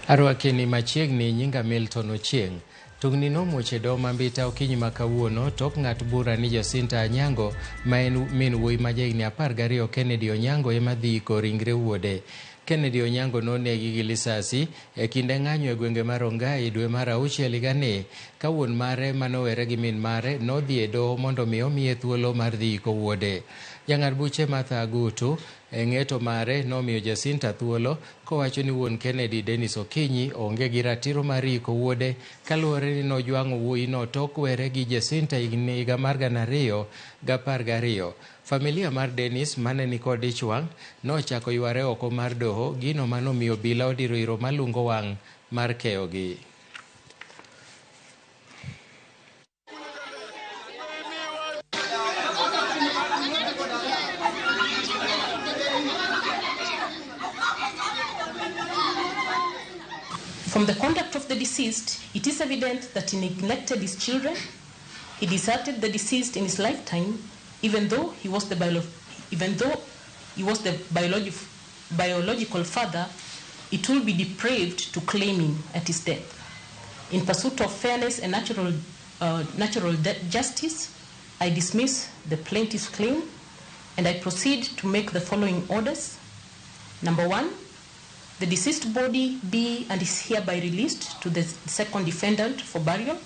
Arwakeni machiegni nyinga Milton Ochieng'. Tungni nomuoch e doho ma Mbita okinyi ma kawuono tok ng'at bura ni Jacinta Anyango ma en min wuoyi ma jahigni 12 Kennedy Onyango ema dhi iko ringre wuode. Kennedy Onyango nonegi gi lisasi e kinde ng'anyo e gwenge ma Rongai dwe mar auchiel higani ka wuon mare manowere gi min mare nodhi e doho mondo mi omiye thuolo mar dhi iko wuode. Jang'ad buche Martha Agutu e ng'eto mare nomiyo Jacinta thuolo kowacho ni wuon Kennedy Dennis Okinyi onge gi ratiro mar iko wuode kaluwore ni nojwang'o wuoyino tok were gi Jacinta higa mar 2012. Familia mar Dennis mane nikod ich wang' nochako yware oko mar doho, gino manomiyo obila odiro iro malungo wang' mar keyogi. From the conduct of the deceased, it is evident that he neglected his children. He deserted the deceased in his lifetime, even though he was the, even though he was the biological father. It will be depraved to claim him at his death. In pursuit of fairness and natural justice, I dismiss the plaintiff's claim and I proceed to make the following orders. Number 1, the deceased body be and is hereby released to the second defendant for burial.